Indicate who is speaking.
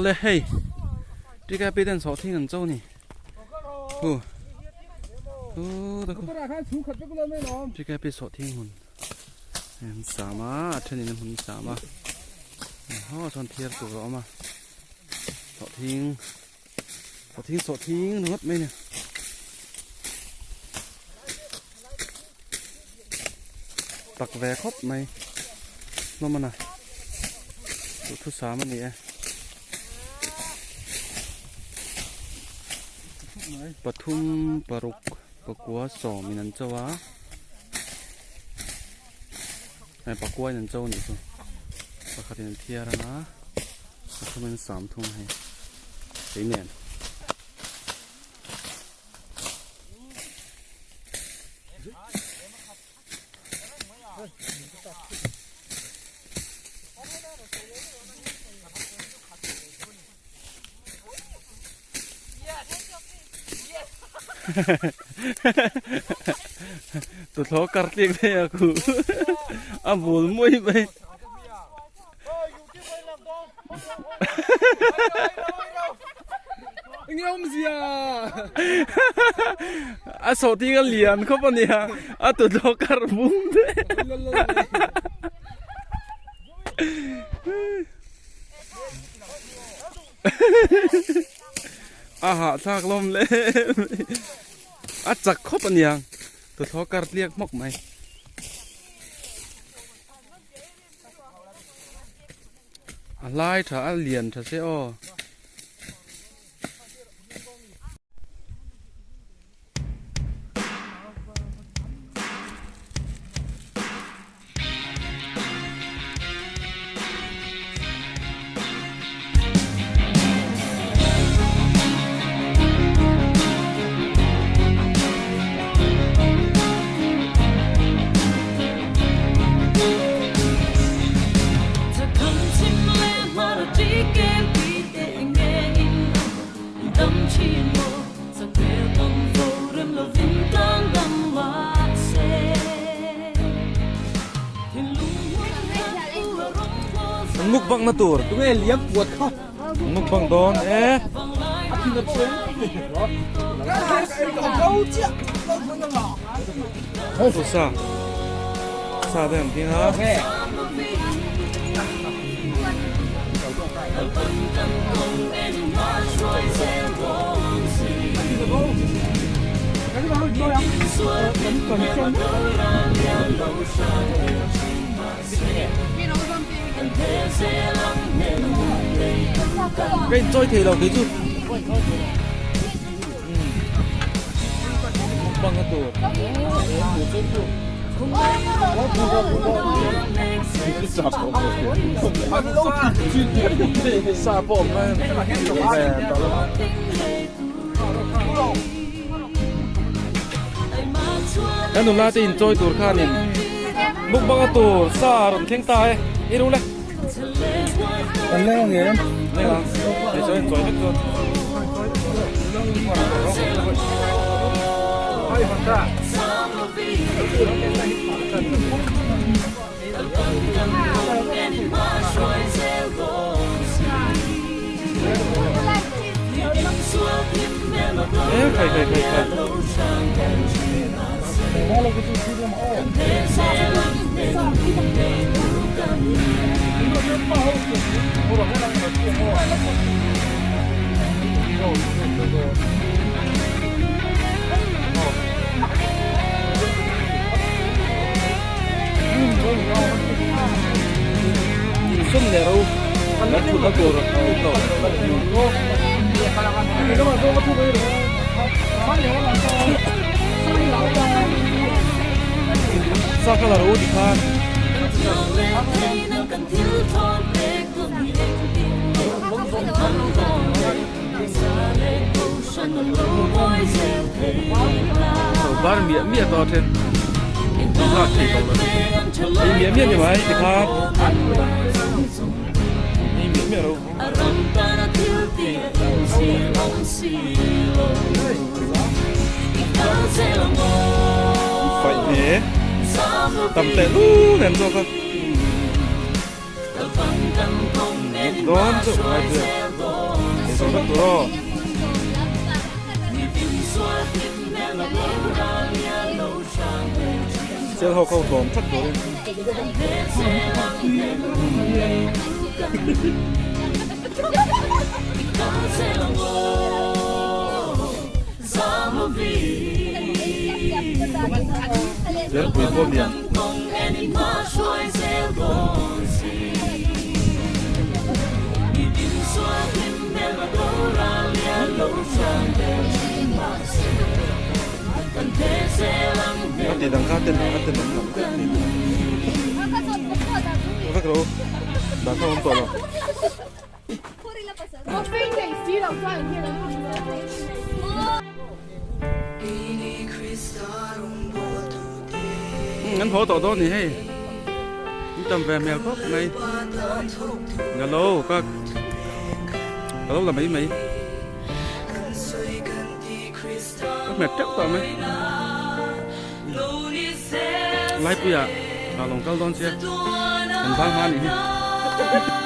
Speaker 1: Awle hei TKP ten sawhthing an cho ni hu hu ta khu TKP sawhthing hmun an sam a a thenin an hmun sam a haw chuan thiar tur a awm a sawhthing sawhthing sawhthing ringawt mai a ni. Tak ve khawp mai hlawm a na duhthusam a ni e pathum paruk pakua sawm in an cho a hei pakua in an cho a nih chu pakhat in an thiar anga pathum in sam thung hei kei nen. Tuthlawh kar tlik daih a khu a bul muai mai. A sawhting a lian khawp a nia a tuthlawh kar bung te. A hahthlak lawm le a chak khawp a nia tuthlawh kar tliak hmawk mai. A hlai tha a lian tha se aw. An mukbang na tur.
Speaker 2: Tunge liam puat kha.
Speaker 1: Mukbang dawn e. Thu sa. Sa te an ding a. Ka inchawi thei lo kei chu. Mukbang a tur. Sa pawh awm mai. Kan nula te inchawi tur khanin mukbang a tur sa a rawn thleng ta e i ru le.
Speaker 2: Kan leng ang em?
Speaker 1: Leng ang. Hei chuan inchawi vek chuan. E khai khai khai khai. Insum leh ro kan thutna tur a awm lo. Sa kha la ro ti khan. Bar miah miah tawh a then lak thei tawh lo ei miah miah ni mai ti khan ei miah miah ro faih hle tam teh lu nen zawk a dawn chauh ngai chu. Zo vek tur aw. Sel ho ko tlawm tlat turin. Lengpui pawh lian. A ti dang kha ten a ten awm lo vek ni. Vek lo. Dah kha awm tawh lo. An haw tawh dawn ni hei an tam ve hmel khawp mai ka lo ka ka lo la mai mai ka hmet teuh tawh mai laipuiah a lo kal dawn sia an vang hma a nih hi.